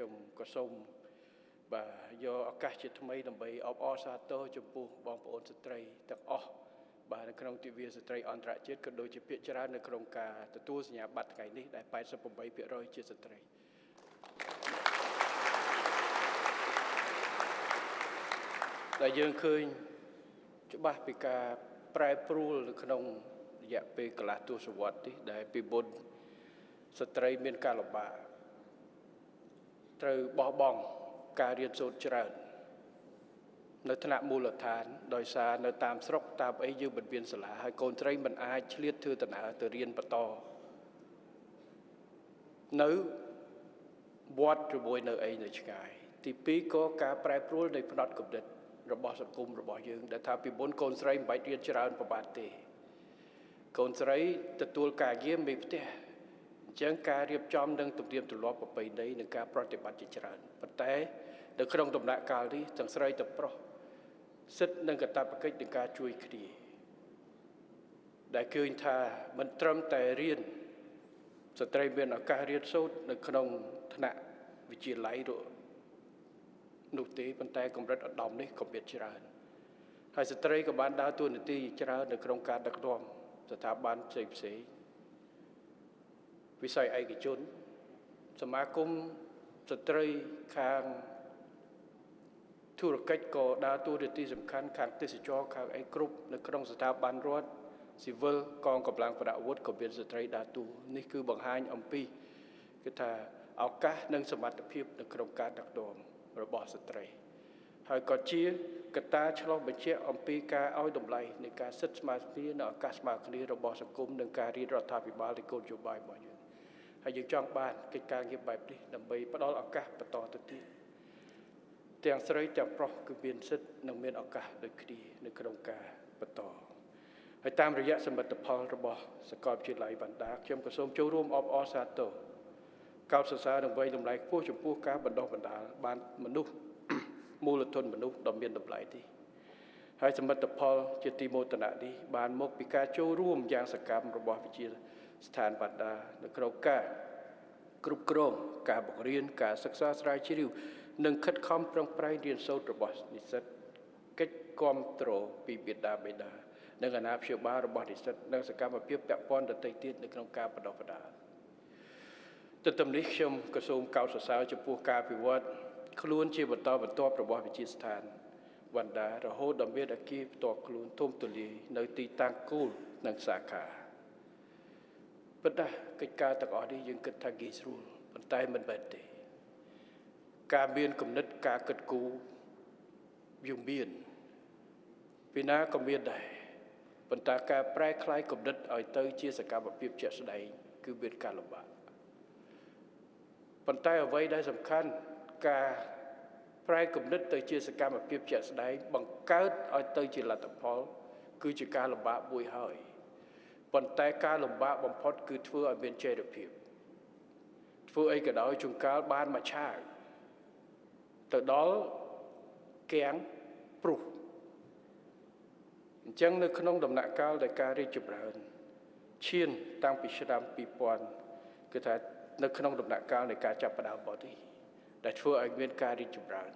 ខ្ញុំក៏សូមបាទយកឱកាសជាថ្មីដើម្បីអបអរសាទរចំពោះបងប្អូនស្ត្រីទាំងអស់បាទនៅក្នុងទិវាស្ត្រីអន្តរជាតិក៏ដូចជាភាគច្រើននៅក្នុងការទទួលសញ្ញាបត្រថ្ងៃនេះដែល 88% ជាស្ត្រីដែលយើងឃើញច្បាស់ពីការប្រែប្រួលនៅក្នុងរយៈពេលកន្លះទសវត្សរ៍នេះដែលពីមុនស្ត្រីមានការលំបាកត្រូវបោះបង់ការរៀនសូត្រច្រើននៅថ្នាក់មូលដ្ឋានដោយសារនៅតាមស្រុកតាមអីយើងមិនមានសាលាហើយកូនស្រីមិនអាចឆ្លៀតធ្វើដំណើរទៅរៀនបន្តនៅវត្តជាមួយនៅអីនៅឆ្ងាយទី2ក៏ការប្រែប្រួលនៃផ្នត់គំនិតរបស់សង្គមរបស់យើងដែលថាពីមុនកូនស្រីមិនបាច់រៀនច្រើនប្រហែលទេកូនស្រីទទួលការងារមេផ្ទះអញ្ចឹងការរៀបចំនិងទំនៀមទម្លាប់ប្រពៃណីនិងការប្រតិបត្តិជាច្រើនប៉ុន្តែនៅក្នុងដំណាក់កាលនេះទាំងស្រីទាំងប្រុសសិទ្ធិនិងកាតព្វកិច្ចនឹងការជួយគ្នាដែលឃើញថាមិនត្រឹមតែរៀនស្ត្រីមានឱកាសរៀនសូត្រនៅក្នុងថ្នាក់វិទ្យាល័យនោះទេប៉ុន្តែកម្រិតឧត្តមនេះក៏មានច្រើនហើយស្ត្រីក៏បានដើរតួនាទីច្រើននៅក្នុងការដឹកនាំស្ថាប័នផ្សេងផ្សេងវិស័យឯកជនសមាគមស្ត្រីខាងធុរកិច្ចក៏ដើរតួនាទីសំខាន់ខាងទេសចរខាងអីគ្រប់នៅក្នុងស្ថាប័នរដ្ឋស៊ីវិលកងកម្លាំងប្រដាប់អាវុធក៏មានស្ត្រីដើរតួនេះគឺបង្ហាញអំពីគឺថាឱកាសនិងសមត្ថភាពនៅក្នុងការដឹកនាំរបស់ស្ត្រីហើយក៏ជាកត្តាឆ្លុះបញ្ជាក់អំពីការឲ្យតម្លៃនៃការសិទ្ធិស្មើគ្នានិងឱកាសស្មើគ្នារបស់សង្គមនិងការរៀបរដ្ឋាភិបាលនៃគោលនយោបាយរបស់យើងហើយយើងចង់បានកិច្ចការងារបែបនេះដើម្បីផ្ដល់ឱកាសបន្តទៅទៀតទាំងស្រីទាំងប្រុសគឺមានសិទ្ធិនិងមានឱកាសដូចគ្នានៅក្នុងការបន្តហើយតាមរយៈសមិទ្ធផលរបស់សាកលវិទ្យាល័យវណ្ណដាខ្ញុំក៏សូមចូលរួមអបអរសាទរកោតសរសើរនិងវាយតម្លៃខ្ពស់ចំពោះការបណ្ដុះបណ្ដាលបានមនុស្សមូលធនមនុស្សដ៏មានតម្លៃនេះហើយសមិទ្ធផលជាទីមោទនៈនេះបានមកពីការចូលរួមយ៉ាងសកម្មរបស់វិទ្យាស្ថានវណ្ណដានៅក្នុងការគ្រប់គ្រងការបង្រៀនការសិក្សាស្រាវជ្រាវនិងខិតខំប្រឹងប្រែងរៀនសូត្ររបស់និស្សិតកិច្ចគាំទ្រពីបិតាបិតានិងអាណាព្យាបាលរបស់និស្សិតនិងសកម្មភាពពាក់ព័ន្ធដទៃទៀតនៅក្នុងការបណ្ដុះបណ្ដាលទន្ទឹមនេះខ្ញុំក៏សូមកោតសរសើរចំពោះការពិវត្តខ្លួនជាបន្តបន្ទាប់របស់វិទ្យាស្ថានវណ្ណដារហូតដល់មានអគារផ្ទាល់ខ្លួនធំទូលាយនៅទីតាំងគោលនិងសាខាប៉ុន្តែកិច្ចការទាំងអស់នេះយើងគិតថាងាយស្រួលប៉ុន្តែមិនមែនទេការមានគំនិតការគិតគូរយើងមានពីណាក៏មានដែរប៉ុន្តែការប្រែក្លាយគំនិតឲ្យទៅជាសកម្មភាពជាក់ស្ដែងគឺមានការលំបាកប៉ុន្តែអ្វីដែលសំខាន់ការប្រែគំនិតទៅជាសកម្មភាពជាក់ស្ដែងបង្កើតឲ្យទៅជាលទ្ធផលគឺជាការលំបាកមួយហើយប៉ុន្តែការលំបាកបំផុតគឺធ្វើឲ្យមានចីរភាពធ្វើអីក៏ដោយជួនកាលបានមួយឆាវទៅដល់គាំងព្រុសអញ្ចឹងនៅក្នុងដំណាក់កាលដែលការរីកចម្រើនឈានតាំងពីឆ្នាំ2000គឺថានៅក្នុងដំណាក់កាលនៃការចាប់ផ្ដើមបនេះដែលធ្វើឲ្យមានការរីកចម្រើន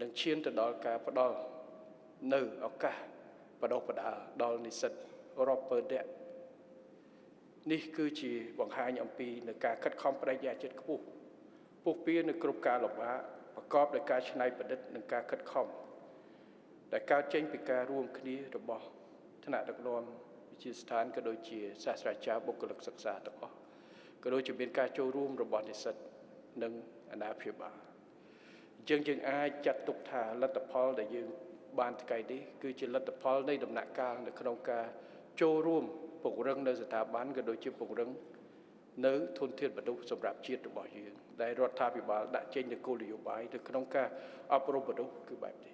និងឈានទៅដល់ការផ្ដល់នៅឱកាសបណ្ដុះបណ្ដាលដល់និស្សិតរាប់ម៉ឺននាក់នេះគឺជាបង្ហាញអំពីនៅការខិតខំប្តេជ្ញាចិត្តខ្ពស់ពុះពៀនៅគ្រប់ការលំបាកប្រកបដោយការច្នៃប្រឌិតនិងការខិតខំដែលកើតចេញពីការរួមគ្នារបស់ថ្នាក់ដឹកនាំវិទ្យាស្ថានក៏ដូចជាសាស្ត្រាចារ្យបុគ្គលិកសិក្សាទាំងអស់ក៏ដូចជាមានការចូលរួមរបស់និស្សិតនិងអាណាព្យាបាលអញ្ចឹងយើងអាចចាត់ទុកថាលទ្ធផលដែលយើងបានថ្ងៃនេះគឺជាលទ្ធផលនៃដំណាក់កាលនៅក្នុងការចូលរួមពង្រឹងនៅស្ថាប័នក៏ដូចជាពង្រឹងនៅធនធានមនុស្សសម្រាប់ជាតិរបស់យើងដែលរដ្ឋាភិបាលដាក់ចេញនូវគោលនយោបាយនៅក្នុងការអប់រំមនុស្សគឺបែបនេះ